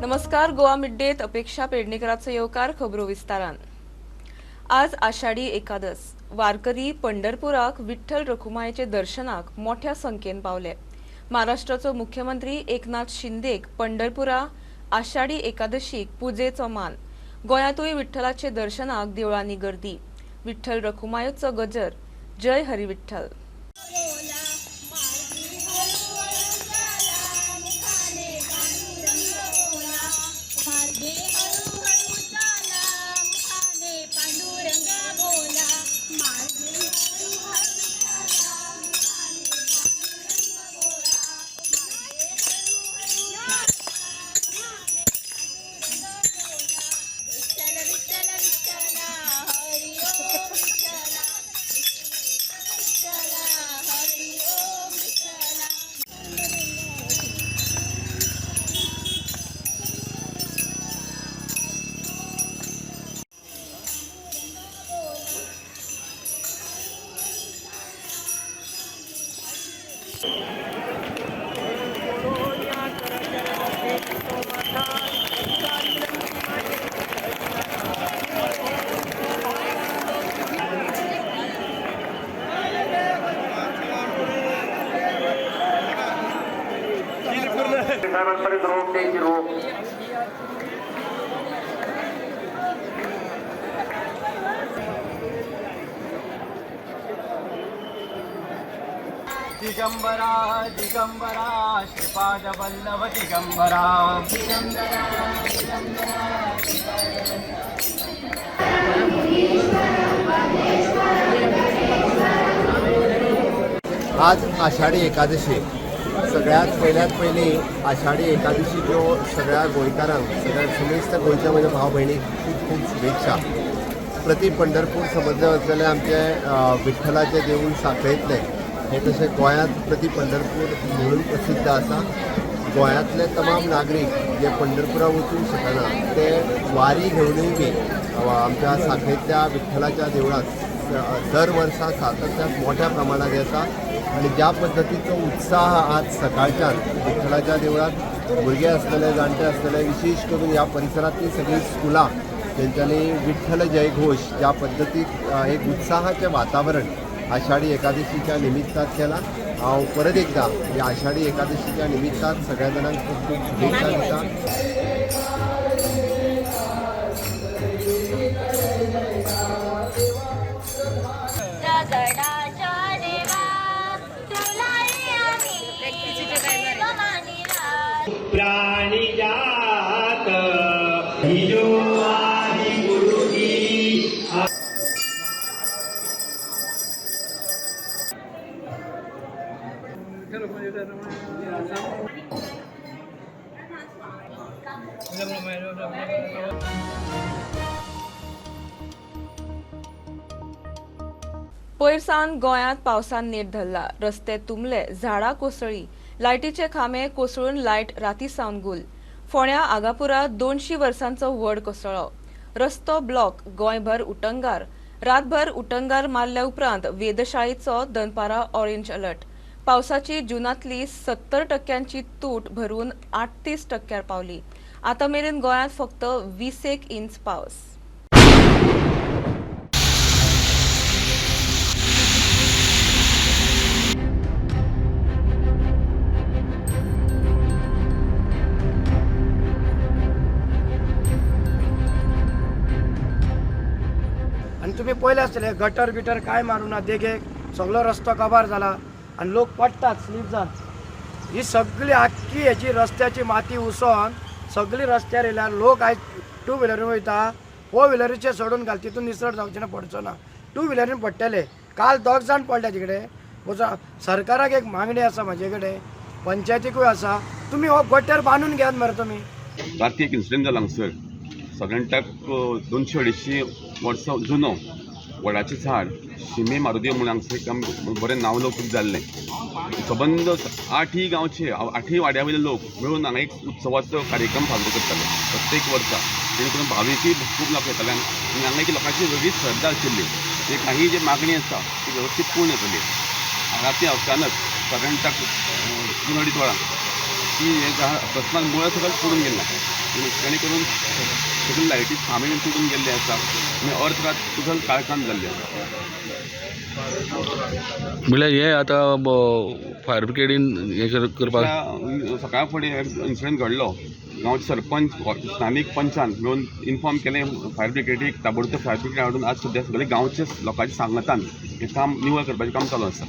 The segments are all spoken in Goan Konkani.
नमस्कार, गोवा मिड-डेत अपेक्षा पेडणेकराचो येवकार. खबरो विस्तारान. आज आषाढी एकादस. वारकरी पंढरपुराक विठ्ठल रखुमायेचे दर्शनाक मोठ्या संख्येन पावले. महाराष्ट्राचो मुख्यमंत्री एकनाथ शिंदेक पंढरपुरा आषाढी एकादशीक पुजेचो मान. गोंयांतूय विठ्ठलाचे दर्शनाक देवळांनी गर्दी. विठ्ठल रखुमायोचो गजर. जय हरी विठ्ठल. साहेबांपर्यंत रोप द्यायची रोप. दिगंबरा दिगंबरा श्रीपाद वल्लभ दिगंबरा. आज आषाढी एकादशी. सगळ्यात पयल्यात पयलीं आषाढी एकादशीच्यो सगळ्या गोंयकारांक, सगळ्या समेस्त गोंयच्या म्हज्या भाव भयणीक खूब खूब शुभेच्छा. प्रति पंढरपूर समजले वतलें आमचें विठ्ठलाचें देवूळ सांखळेंतलें हें तशें गोंयांत प्रति पंढरपूर म्हणून प्रसिद्ध आसा. गोंयांतले तमाम नागरीक जे पंढरपुरा वचूंक शकना ते वारी घेवनूय बी आमच्या सांखळेंतल्या विठ्ठलाच्या देवळांत दर वर्सा सातत्यान मोठ्या प्रमाणात येता आनी ज्या पद्दतीचो उत्साह आज सकाळच्यान विठ्ठलाच्या देवळांत भुरगे आसतले, जाणटे आसतले, विशेष करून ह्या परिसरांतली सगळीं स्कुलां तेंच्यांनी विठ्ठल जयघोश ज्या पद्दतीक एक उत्साहाचें वातावरण आषाढी एकादशीच्या निमित्तान केलां. हांव परत एकदां ह्या आषाढी एकादशीच्या निमित्तान सगळ्या जाणांक खूब खूब शुभेच्छा दिता. प्राणिजात हिजो आदि गुरुजी. पयर सावन गोंयांत पावसान नेट धरला. रस्ते तुंबले, झाडां कोसळ्ळी, लायटीचे खांबे कोसळून लायट राती सावन गुल. फोंड्या आगापुरा 200 वर्सांचो व्हड कोसळ्ळो. रस्तो ब्लॉक, गोंयभर उटंगार. रातभर उटंगार मारल्या उपरांत वेधशाळेचो दनपारा ऑरेंज अलर्ट. पावसाची जुनांतली 70% तूट भरून 38% पावली. आतां मेरेन गोंयांत फक्त 20 इंच पावस. आनी तुमी पळयलें आसतलें गटर बिटर कांय मारूं ना, देगेक सगळो रस्तो काबार जाला आनी लोक पडटात स्लीप जावन. ही सगळी आख्खी हेची रस्त्याची माती उसोन सगळी रस्त्यार येयल्यार लोक आयज टू व्हिलरीन वयता, फोर व्हिलरीचे सोडून घाल, तितून निसरट जावचें ना, पडचो ना, टू व्हिलरीन पडटले. काल दोग जाण पडले तिकडे. सरकाराक एक मागणी आसा म्हाजे कडेन, पंचायतीकूय आसा, तुमी हो गटर बांदून घेयात मरे तुमी. राती एक इन्सिडंट जाला हांगसर. सगळ्यांक 200-250 वर्सां जुनो वडाचें झाड शिमे मारुदेव म्हणून हांगसर एकदम बरें नांव लौकीक जाल्लें. सबंद आठय गांवचे आठय वाड्या वयले लोक मेळून हांगा एक उत्सवाचो कार्यक्रम साजरो करताले प्रत्येक वर्सा, जेणे करून भाविकूय खूब लोक येताले आनी हांगा एक लोकांची वेगळीच श्रद्धा आशिल्ली. ते काही जी मागणी आसा ती वेवस्थीत पूर्ण जातली. राती अचानक सादारण 2-2.5 वरां ती हें झाड अकस्मात मुळां सकयल पडून गेलें. जेणे करून सगळे लायटी खांबे तुटून गेल्ले आसा आनी अर्द रात टोटल काळखान जाल्ली आसा. म्हणल्यार हे आतां फायर ब्रिगेडीन हें करपाक सकाळ फुडें इन्सिडंट घडलो. गांवचे सरपंच, स्थानीक पंचान मेळून इन्फॉर्म केलें फायर ब्रिगेडीक. ताबडतोब फायर ब्रिगेड हाडून आज सद्या सगळे गांवचे लोकांच्या सांगातान हें काम निवळ करपाचें काम चालू आसा.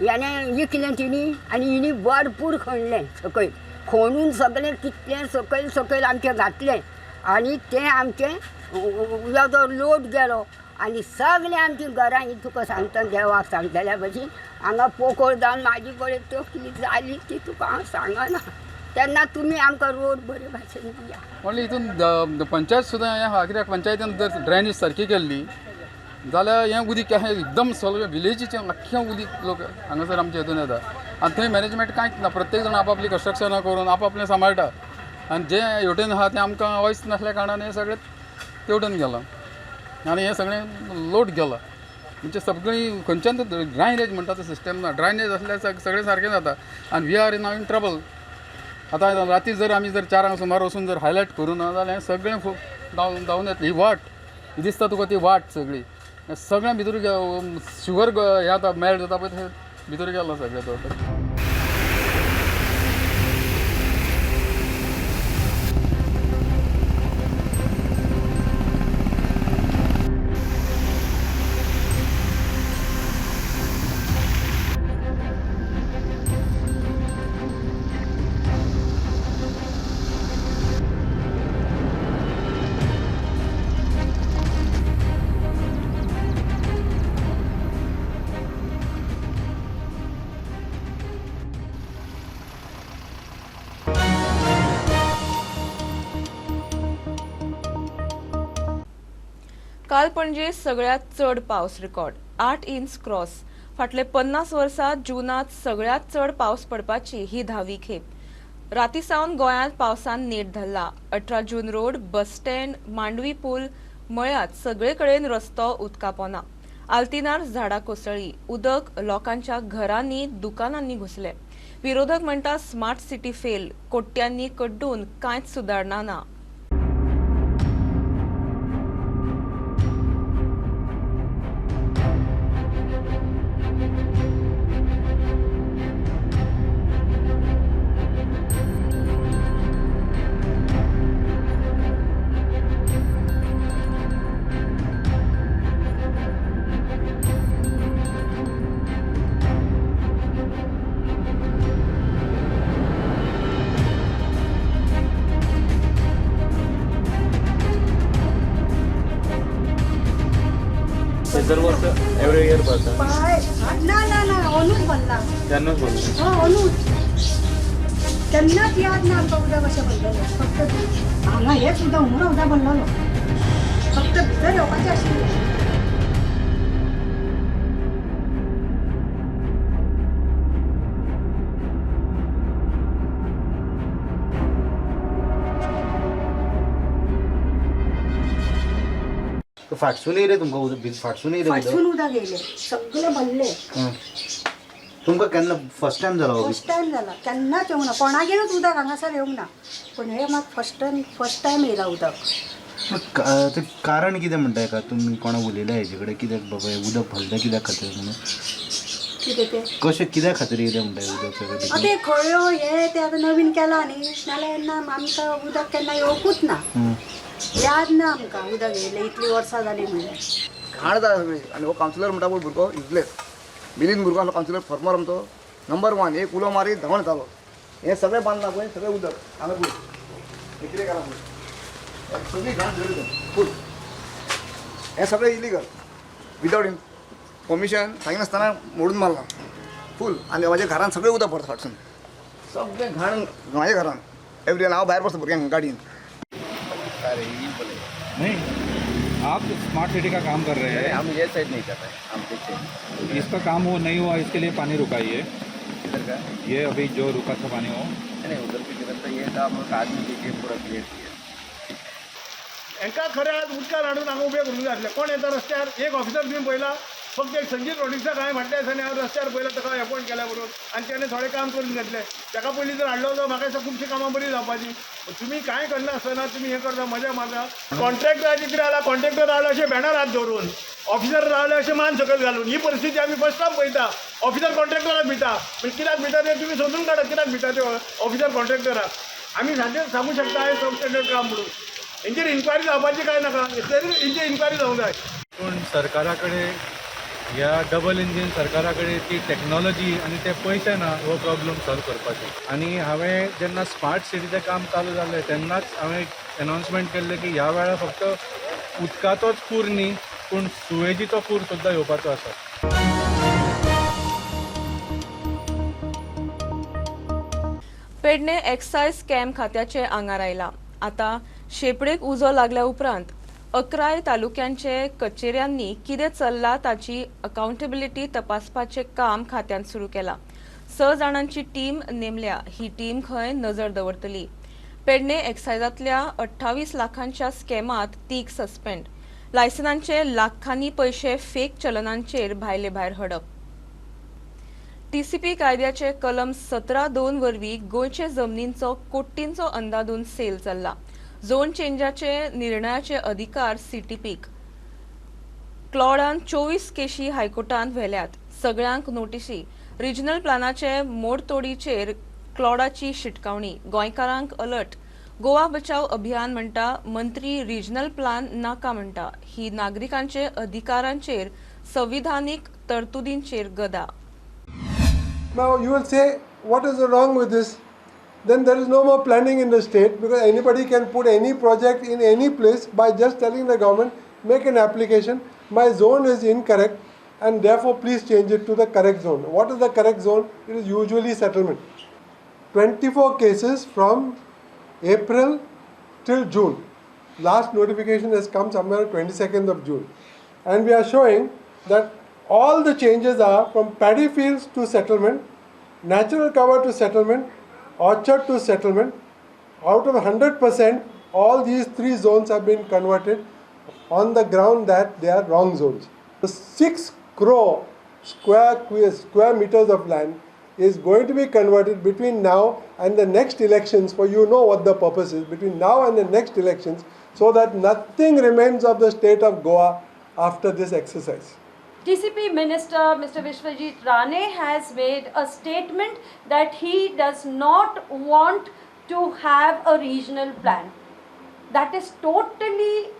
याने विकलें तिणी आनी हिणी भरपूर खणलें सकयल, खणून सगळें कितलें सकयल सकयल आमचें घातलें आनी तें आमचें उदक लोट गेलो आनी सगळें आमचीं घरां ही तुका सांगता देवाक सांगतल्या भशेन हांगा पोकोळ जावन म्हाजी पळय तकली जाली ती तुका हांव सांगना. तेन्ना तुमी आमकां रोड बरे भाशेन दिया. म्हणल्यार हितून पंचायत सुद्दां हें आहा, कित्याक पंचायतीन जर ड्रेनेज सारकी केल्ली जाल्यार हें उदीक एकदम सगळें विलेजीचें अख्खें उदीक लोक हांगासर आमच्या हितून येता आनी थंय मॅनेजमेंट कांयच ना. प्रत्येक जाण आपापली कन्स्ट्रक्शनां करून आपापलें सांबाळटा आनी जें हेवटेन आहा तें आमकां वॉयस नासल्या कारणान हें सगळें तेवटेन गेलां आनी हें सगळें लोट गेलां. म्हणजे सगळीं खंयच्यान ड्रायनेज म्हणटा तो सिस्टम ना. ड्रायनेज आसल्यार सगळें सारकें जाता आनी we are in now in trouble. आतां राती जर आमी जर 4 सुमार वचून जर हायलायट करूं ना जाल्यार हें सगळें धांवन येतलें. ही वाट ही दिसता तुका ती वाट सगळी सगळ्यां भितर शुगर हें आतां मेल्ट जाता पळय थंय भितर गेलो सगळें तो. काल पणजे सगळ्यात चड पावस रिकॉर्ड 8 इंच क्रॉस. फाटले 50 वर्सां जूनात सगळ्यात चड पावस पडपाची ही 10वी खेप. राती सावन गोंयांत पावसान नेट धरला. 18 जून रोड, बस स्टँड, मांडवी पूल मळ्यात सगळे कडेन रस्तो उदका पोना. आल्तिनार झाडां कोसळ्ळी, उदक लोकांच्या घरांनी दुकानांनी घुसले. विरोधक म्हणटा स्मार्ट सिटी फेल, कोट्यांनी कड्डून कांयच सुदारणा ना. दर वर्ष एवरी इयर भरता? ना ना ना, ओनूच भरला. तेन्नाच भरला? हो, ओनूच. केन्नाच याद ना आमकां उदक कशें भरलेलें. फक्त हांगा हेंच उदक हुमरो उदक भरलेलो, फक्त भितर येवपाचें आशिल्लें. फाटसून येयलें तुमकां उदक? फाटसून येयलें? फाटसून उदक येयलें, सगळें भरलें. तुमकां केन्ना फर्स्ट टायम जाला? फर्स्ट टायम जाला, केन्नाच येवंक ना, कोणागेरूच उदक हांगासर येवंक ना, पूण हें मात फर्स्ट टायम येयलां उदक. तें कारण कितें म्हणटा हेका? तुमी कोणा उलयल्या हेजे कडेन कित्याक बाबा हें उदक भरलें कित्याक खातीर म्हणून? कितें तें कशें कित्या खातीर येयलें म्हणटा हें उदक सगळें? तें खळयो हें तें आतां नवीन केलां न्ही, नाल्यार ना आमकां उदक केन्ना येवकूच ना, याद ना आमकां उदक येयलें इतलीं वर्सां जालीं म्हणल्यार. घाण जाता सगळी. आनी हो कावन्सिलर म्हणटा पळय भुरगो युजलेस, मिलीन भुरगो आसलो कावन्सिलर फॉर्मर आमचो नंबर 1, एक उलो मारीत धांवण येतालो. हें सगळें बांदलां पळय, सगळें उदक हांगा पळय हें कितें केलां पळय, सगळी घाण सगळी फूल. हें सगळें इलिगल, विदावट परमिशन सांगिनासतना मोडून मारलां फूल. आनी म्हाज्या घरान सगळें उदक भरता फाटसून, सगळें घाण म्हाज्या घरान एवरी. हांव भायर बसता भुरग्यांक गाडयेन. नहीं, आप स्मार्ट सिटी का काम कर रहे हैं, हम ये साइड नहीं कर रहे हैं, हम पीछे। इसका काम हो नहीं हुआ इसके लिए पानी रुका ये इधर का ये अभी जो रुका था पानी वो नहीं, उधर की तरफ तो ये काम आदमी देखिए पूरा क्लियर किया. एका खरें आज उदकान हाडून हांगा उबे करूंक जाय आसलें. कोण येता रस्त्यार एक ऑफिसर तुमी पळयला फक्त एक संजीत रॉड्रिग्साक हांवें फाटल्या दिसांनी हांव रस्त्यार पयलो, ताका एपॉयंट केल्या बरोबर आनी तेणें थोडें काम करून घेतलें. ताका पयलीं जर हाडलो जाल्यार म्हाका दिसता खुबशीं कामां बरीं जावपाचीं. तुमी कांय करनासतना तुमी हें करता, मजा मारता. कॉन्ट्रॅक्टराचें कितें जालां, कॉन्ट्रॅक्टर रावले अशें बॅनर हात दवरून, ऑफिसर रावले अशें मान सकयल घालून. ही परिस्थिती आमी फर्स्ट टायम पळयता. ऑफिसर कॉन्ट्रॅक्टराक भिता, म्हणजे कित्याक भिता तें तुमी सोदून काडा, कित्याक भिता ते ऑफिसर कॉन्ट्रॅक्टराक. आमी सारकें सांगूंक शकता हें सब स्टँडर्ड काम म्हणून. हेंचेर इन्क्वायरी जावपाची काय नाका, हेंचेर इन्क्वायरी जावंक जाय. पूण सरकारा कडेन, ह्या डबल इंजीन सरकारा कडेन ती टॅक्नोलॉजी आनी ते पयशे ना हो प्रॉब्लम सॉल्व करपाचे. आनी हांवें जेन्ना स्मार्ट सिटीचें काम चालू जालें तेन्नाच हांवें एनावन्समेंट केल्लें की ह्या वेळार फक्त उदकाचोच पूर न्ही पूण सुवेजीचो पूर सुद्दां येवपाचो आसा. पेडणे एक्सायज स्कॅम खात्याचे आंगार आयला. आतां शेपडेक उजो लागल्या उपरांत 11 तालुक्यांचे कचेऱ्यांनी कितें चल्लां ताची अकाउंटेबिलिटी तपासपाचें काम खात्यान सुरू केलां. 6 जाणांची टीम नेमल्या. ही टीम खंय नजर दवरतली. पेडणे एक्सायजांतल्या 28 लाखांच्या स्कॅमांत 3 सस्पेंड. लायसनांचे लाखांनी पयशे फेक चलनांचेर भायले भायर हडप. टीसीपी कायद्याचे कलम 17(2) वरवीं गोंयचे जमनींचो कोटींचो अंदाधून सेल चल्ला. झोन चेंजाचे निर्णयाचे अधिकार सीटीपीक. क्लॉडान 24 केशी हायकोर्टांत व्हेल्यात. सगळ्यांक नोटिशी. रिजनल प्लानाचे मोडतोडीचेर क्लॉडाची शिटकावणी. गोंयकारांक अलर्ट. गोवा बचाव अभियान म्हणटा मंत्री रिजनल प्लान नाका म्हणटा. ही नागरिकांचे अधिकारांचेर संविधानीक तरतुदींचेर गदा. Now you will say, what is wrong with this? Then there is no more planning in the state, because anybody can put any project in any place by just telling the government, make an application, my zone is incorrect and therefore please change it to the correct zone. What is the correct zone? It is usually settlement. 24 cases from April till June. Last notification has come somewhere 22nd of June. And we are showing that all the changes are from paddy fields to settlement, natural cover to settlement, orchard to settlement. Out of 100%, all these 3 zones have been converted on the ground that they are wrong zones. The 6 crore square meters of land is going to be converted between now and the next elections, for you know what the purpose is, between now and the next elections, so that nothing remains of the state of Goa after this exercise. TCP Minister Mr. Vishwajit Rane has made a statement that he does not want to have a regional plan. That is totally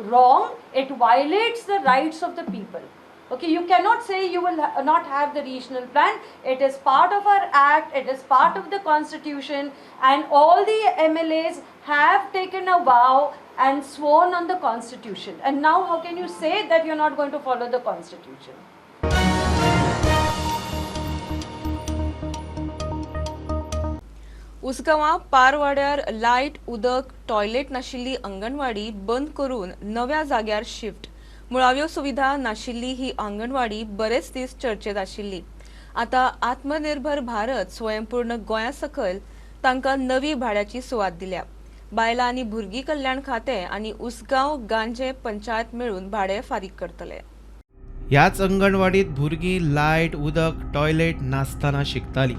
wrong. It violates the rights of the people. Okay, you cannot say you will not have the regional plan. It is part of our act, it is part of the constitution, and all the MLAs have taken a vow and sworn on the constitution. And now how can you say that you're not going to follow the constitution? उसगांवां पारवाड्यार light, उदक, टॉयलेट नाशिल्ली अंगणवाडी बंद करून नव्या जाग्यार शिफ्ट. मुळाव्यो सुविधा नाशिल्ली ही अंगणवाडी बरेच दीस चर्चेत आशिल्ली. आतां आत्मनिर्भर भारत स्वयंपूर्ण गोंया सकयल तांकां नवी भाड्याची सुवात दिल्या. बायलां आनी भुरगीं कल्याण खातें आनी उसगांव गांजे पंचायत मेळून भाडें फारीक करतले. ह्याच अंगणवाडीत भुरगीं लायट, उदक, टॉयलेट नासतना शिकताली.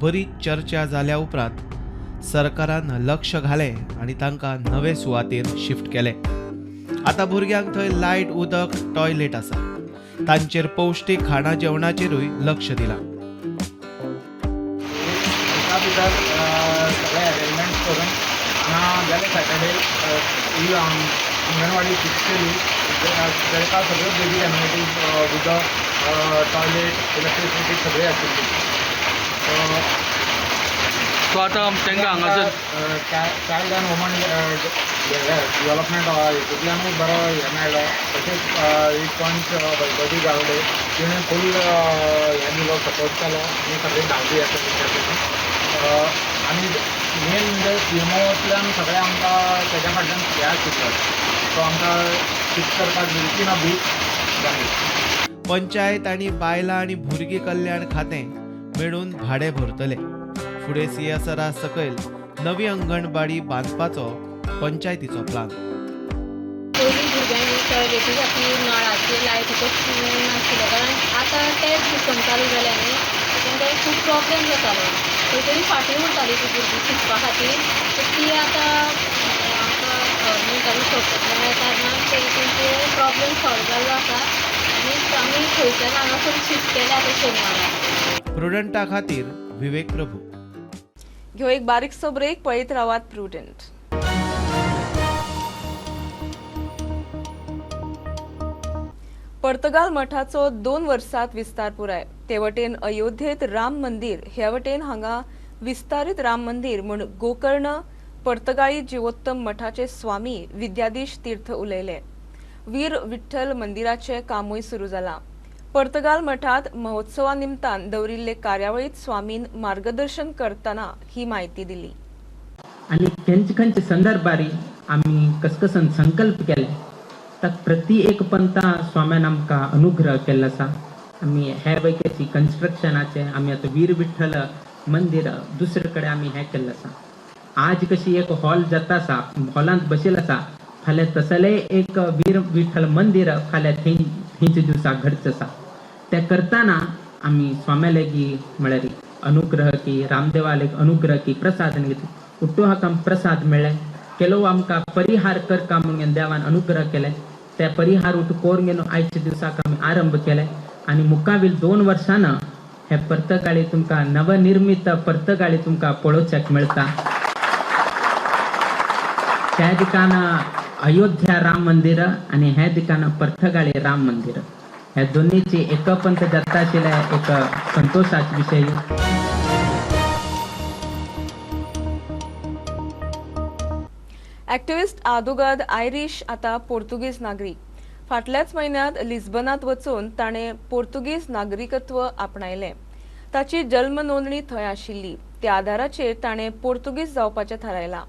बरी चर्चा जाल्या उपरांत सरकारान लक्ष घालें आनी तांकां नवे सुवातेर शिफ्ट केलें. आतां भुरग्यांक थंय लायट, उदक, टॉयलेट आसा. तांचेर पौश्टीक खाणा जेवणाचेरूय लक्ष दिलां. एका भितर सगळे अरेंजमेंट करून हांगा गेले सॅटर्डे ही अंगणवाडी फिक्स केली. ताका सगळ्यो बेजीक एमिनिटीज, उदक, टॉयलेट, इलेक्ट्रिसिटी सगळी आशिल्ली. सो आतां तांकां हांगासर चायल्ड अँड वुमन डेव्हलपमेंट हितूंतल्यानूय बरो हें मेळ्ळो. तशेंच एक पंच वैभवी गावडे तिणें फूल हें दिलो, सपोर्ट केलो आनी सगळी धांवली आसा तेंच्या. आनी मेन म्हणजे सीएमओंतल्यान सगळें आमकां तेज्या फाटल्यान हें आशिल्लो, सो आमकां फिक्स करपाक विदिन अ वीक जाली. पंचायत आनी बायलां आनी भुरगीं कल्याण खातें मेळून भाडें भरतले. फुडें सीएसआरा सकयल नवी अंगणवाडी बांदपाचो पंचायतीचो प्लान. पयलीं भुरग्यांक टॉयलेटी खातीर नळाचे लायटीचो नाशिल्ल्या कारणान आतां टॅप सिस्टम चालू जाल्या न्ही, ताका खूब प्रोब्लेम जातालो. खंय तरी फाटीं उरताली ती भुरगीं शिकपा खातीर, तर ती आतां आमकां गव्हर्मेंटाचो सपोर्ट मेळ्ळ्या कारणान तेंचे प्रोब्लेम सॉल्व जाल्लो आसा आनी आमी थंयच्यान हांगासर शिफ्ट केल्या आतां शेनवारा. प्रुडंटा खातीर विवेक प्रभू. घेऊ एक बारीकसो ब्रेक, पळयत रावात प्रुडंट. पर्तगाल मठाचो 2 वर्सात विस्तार पुराय. ते वटेन अयोध्येत राम मंदिर, हे वटेन हांगा विस्तारीत राम मंदिर म्हूण गोकर्ण पर्तगाळी जिवोत्तम मठाचे स्वामी विद्याधीश तीर्थ उलयले. वीर विठ्ठल मंदिराचे कामूय सुरू जाला. पर्तगाल मठात महोत्सवा निमतान दवरिल्ले कार्यावळीत स्वामीन मार्गदर्शन करतना ही म्हायती दिली. आनी खंयचे खंयचे संदर्भारी आमी कसकसन संकल्प केले तर प्रति एक पंथा स्वाम्यान आमकां अनुग्रह केल्लो आसा. आमी हे वैकेची कन्स्ट्रक्शनाचे आमी आतां वीर विठ्ठल मंदिर दुसरे कडेन आमी हें केल्लें आसा. आज कशी एक हॉल जाता आसा, हॉलांत बशिल्लो आसा, फाल्यां तसलें एक वीर विठ्ठल मंदिर फाल्यां थंय थंयच्या दिवसा घडचें आसा. तें करतना आमी स्वाम्या लागीं म्हळ्यार अनुग्रह की रामदेवा लागीं अनुग्रह की प्रसाद घेतलो. उट्टू हाका प्रसाद मेळ्ळें, केलो आमकां परिहार करका म्हणून देवान अनुग्रह केले. ते परिहार उठ कोरून घेवन आयच्या दिवसाक आमी आरंभ केले आनी मुखावेल 2 वर्सां हे पर्तगाळी तुमकां नवनिर्मित पर्तगाळी तुमकां पळोवच्याक मेळटा. त्या दिकान अयोध्या राम मंदिर आनी हे दिकान पर्तगाळी राम मंदिर, ह्या दोन्हीची एकपंथ जाता आशिल्ले एक संतोषाचे विशय. ॲक्टिव्हिस्ट आदोगाद आयरीश आता पोर्तुगीज नागरीक. फाटल्याच म्हयन्यांत लिस्बनात वचून ताणें पोर्तुगीज नागरिकत्व आपणायलें. ताची जल्म नोंदणी थंय आशिल्ली. त्या आधाराचेर ताणें पोर्तुगीज जावपाचें थारायलां.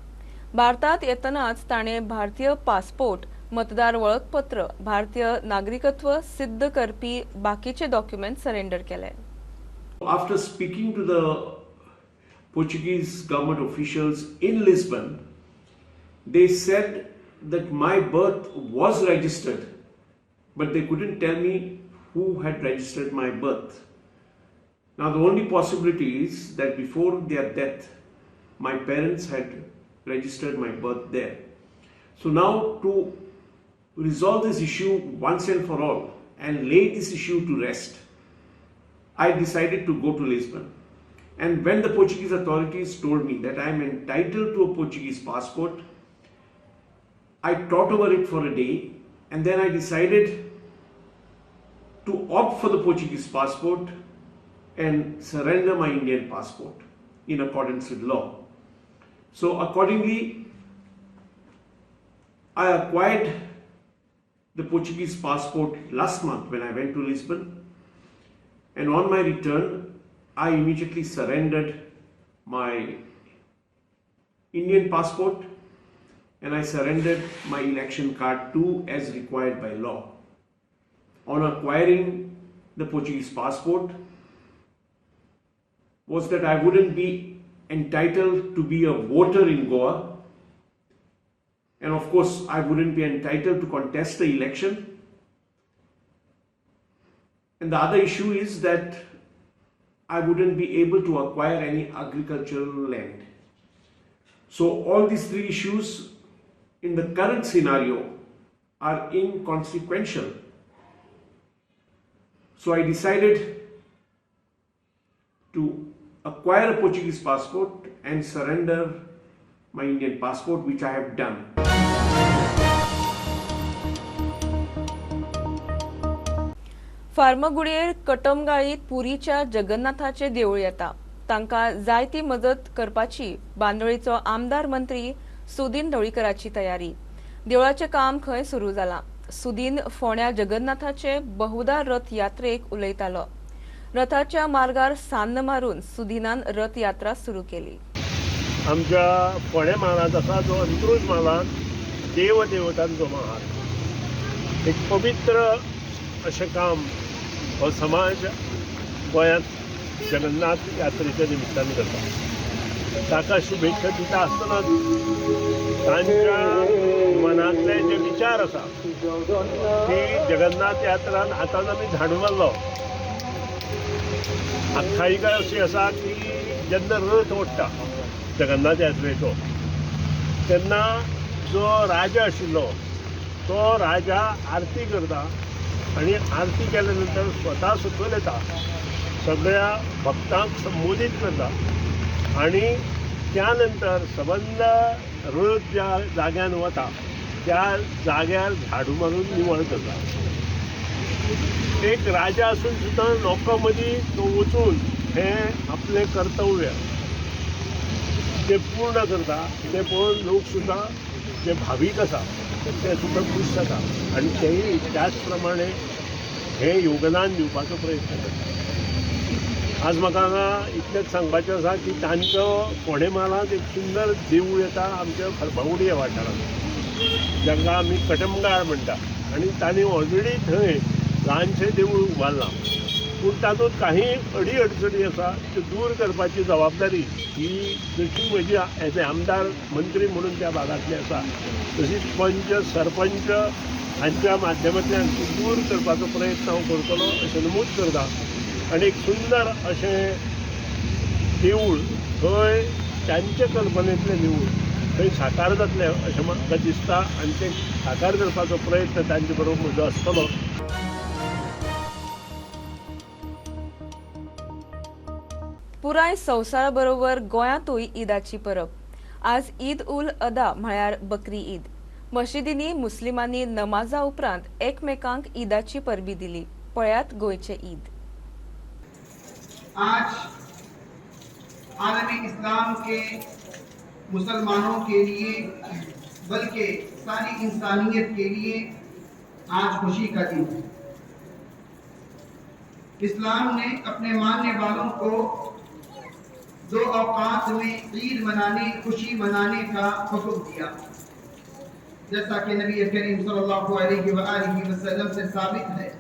भारतात येतनाच ताणें भारतीय पासपोर्ट, मतदार वळखपत्र, भारतीय नागरिकत्व सिद्ध करपी बाकीचे डॉक्युमेंट सरेंडर केले. After speaking to the Portuguese government officials in Lisbon, they said that my birth was registered, but they couldn't tell me who had registered my birth. Now the only possibility is that before their death, my parents had registered my birth there. So now to resolve this issue once and for all and lay this issue to rest, I decided to go to Lisbon. And when the Portuguese authorities told me that I am entitled to a Portuguese passport, I thought over it for a day, and then I decided to opt for the Portuguese passport and surrender my Indian passport in accordance with law. So accordingly, I acquired the Portuguese passport last month when I went to Lisbon, and on my return, I immediately surrendered my Indian passport and I surrendered my election card too as required by law. On acquiring the Portuguese passport was that I wouldn't be entitled to be a voter in Goa, and of course I wouldn't be entitled to contest the election. And the other issue is that I wouldn't be able to acquire any agricultural land. So all these three issues in the current scenario are inconsequential. So I decided to acquire a Portuguese passport and surrender my Indian passport, which I have done. फार्मागुडयेर कटमगाळीत पुरीच्या जगन्नाथाचे देवूळ येता. तांकां जायती मजत करपाची बांदोळीचो आमदार मंत्री सुदीन ढवळीकराची तयारी. देवळाचें काम खंय सुरू जालां. सुदीन फोंड्या जगन्नाथाचे बहुदा रथ यात्रेक उलयतालो. रथाच्या मार्गार सान्न मारून सुदीनान रथ यात्रा सुरू केली. आमच्या फोंड्या म्हालांत आसा जो अंत्रुज म्हालांत देवदेवतांचो महाल, एक पवित्र अशें काम हो समाज गोंयांत जगन्नाथ यात्रेच्या निमित्तान करता. ताका शुभेच्छा दिता आसतनाच तांच्या मना मनांतले जे विचार आसा की जगन्नाथ यात्रान हातान आमी झाडू मारलो. आख्यायिका अशी आसा की जेन्ना रथ ओडटा जगन्नाथ यात्रेचो तेन्ना जो राजा आशिल्लो तो राजा आरती करता आनी आरती केल्या नंतर स्वता सकयल येता, सगळ्या भक्तांक संबोधीत करता आनी त्या नंतर सबंद रथ ज्या जाग्यान वता त्या जाग्यार झाडू मारून निवळ करता. एक राजा आसून सुद्दां लोकां मदीं तो वचून हें आपलें कर्तव्य ते पूर्ण करता. ते पळोवन लोक सुद्दां जे भावीक आसा ते सुद्दां खूश जाता आनी तेय त्याच प्रमाणे हें योगदान दिवपाचो प्रयत्न करता. आज म्हाका हांगा इतलेंच सांगपाचें आसा की तांचो फोंडें म्हालांत एक सुंदर देवूळ येता आमच्या फर्मागुडी ह्या वाठारांत, जाका आमी कटमगाळ म्हणटा आनी तांणी ऑलरेडी थंय ल्हानशें देवूळ उबारलां, पूण तातूंत काही अडी अडचणी आसा त्यो दूर करपाची जबाबदारी ही जशी म्हजी एज ए आमदार मंत्री म्हणून त्या भागांतली आसा तशीच पंच सरपंच हांच्या माध्यमांतल्यान ती दूर करपाचो प्रयत्न हांव करतलो अशें नमूद करता. आनी एक सुंदर अशें देवूळ थंय तांचे कल्पनेंतलें देवूळ थंय साकार जातलें अशें म्हाका दिसता आनी तें साकार करपाचो प्रयत्न तांचे बरोबर म्हजो आसतलो. पुराय संवसारा बरोबर गोंयांतूय ईदाची परब. आज ईद उल अदा म्हळ्यार बकरी ईद. मशिदींनी मुस्लिमांनी नमाजा उपरांत एकमेकांक ईदाची परबी दिली. पळयात गोंयचे ईद. आज आलम इस्लाम के मुसलमानों के लिए बल्कि सारी इंसानियत के लिए आज खुशी का दिन है। इस्लाम ने अपने मानने वालों को दो औकात में ईद मनाने, खुशी मनाने का हुक्म दिया, जैसा कि नबी करीम सल्लल्लाहु अलैहि वसल्लम से साबित है।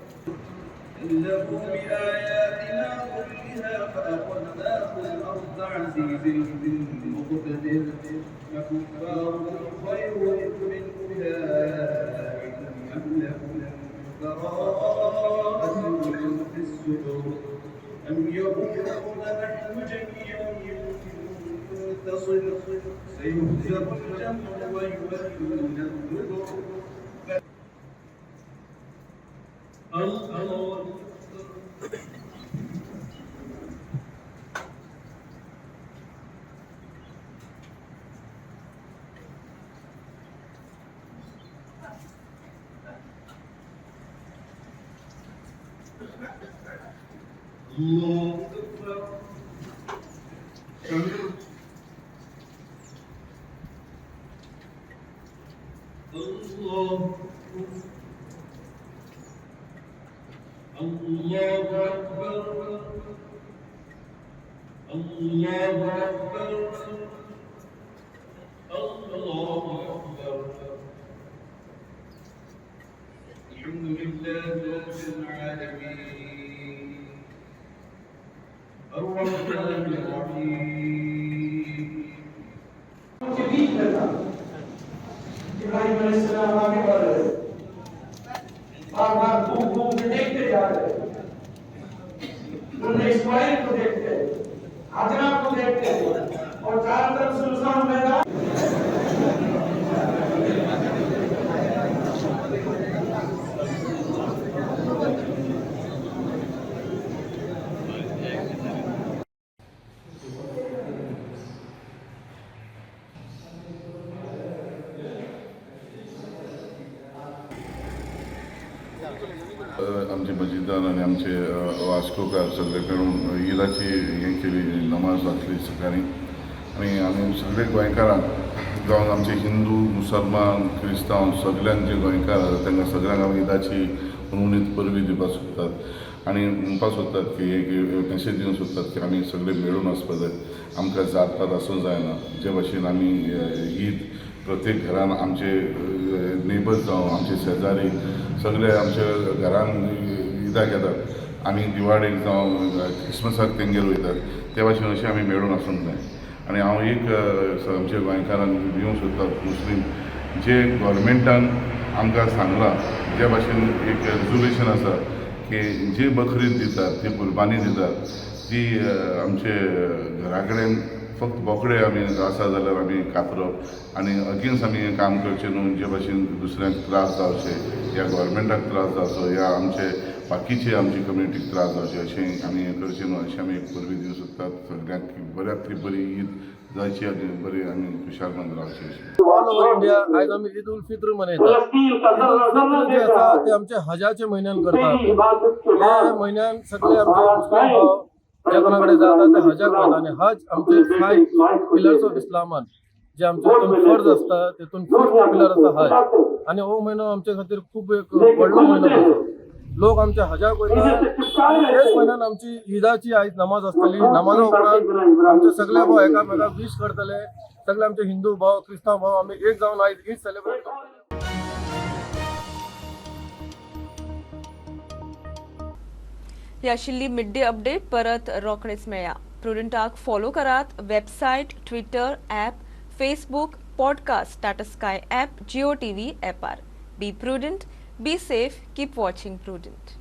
आमचे मजिदान आनी आमचे वास्कोकार सगळे मेळून ईदाची हें केली, नमाज वाचली सकाळी. आनी आमी सगळे गोंयकारांक जावन आमचे हिंदू, मुसलमान, क्रिस्तांव सगळ्यांक जे गोंयकार आसा तांकां सगळ्यांक आमी ईदाची हुनहुनीत परबी दिवपाक सोदतात आनी म्हणपाक सोदतात की एक मेसेज दिवंक सोदतात की आमी सगळे मेळून वचपाक जाय, आमकां जात पात आसूंक जायना. जे भाशेन आमी ईद प्रत्येक घरान आमचे नेबर्स जावं आमचे शेजारी सगळे आमच्या घरान ईदाक येतात, आमी दिवाळेक जावं क्रिसमसाक तेंगेर वयतात, त्या भाशेन अशें आमी मेळून आसूंक जाय. आनी हांव एक आमच्या गोंयकारांक दिवंक सोदता, मुस्लीम जे गोवोरमेंटान आमकां सांगलां, जे भाशेन एक रेजोल्युशन आसा की जी बकरी दितात, ती कुर्बानी दितात, ती आमचे घरा कडेन फक्त बोकडे आमी आसा जाल्यार आमी कातरप आनी अगेन्स्ट आमी हें काम करचें न्हू, जे भाशेन दुसऱ्यांक त्रास जावचे या गोवोरमेंटाक त्रास जावचो या आमचे बाकीचे आमची कम्युनिटीक त्रास जावचे, अशें आमी हें करचें न्हू, अशें आमी एक परबी दिवंक सोदतात सगळ्यांक की बऱ्यांतली बरी ईद जायची आनी बरी आमी खुशालमंत रावचे अशें. ऑल ओव्हर इंडिया आयज आमी ईद उल फित्र मनयतात. ईद उल फित्र जे आसा ते आमचे हजाच्या म्हयन्यान करतात. ह्या म्हयन्यान सगळे आमचे मुस्लीम भाव जे कोणा कडेन जाता ते हजाक वता आनी हज आमचे फायव पिलर्स ऑफ इस्लामान जे आमचे हितून फर्ज आसता, तितून फिफ्थ पिलर आसा हज. आनी हो म्हयनो आमचे खातीर खूब एक व्हडलो म्हयनो कसो. लोक आमच्या हजाक वयता आनी तेच म्हयन्यान आमची ईदाची आयज नमाज आसतली. नमाजा उपरांत आमचे सगळे भाव एकामेकाक वीश करतले. सगळे आमचे हिंदू भाव, क्रिस्तांव भाव आमी एक जावन आयज ईद सेलिब्रेट करतले. ही आशिल्ली मिड डे अपडेट. परत रोखडेच मेळया. प्रुडंटाक फॉलो करात website, Twitter, app, Facebook, podcast, Tata Sky app, Jio TV ऍपार. Be prudent, be safe, keep watching Prudent.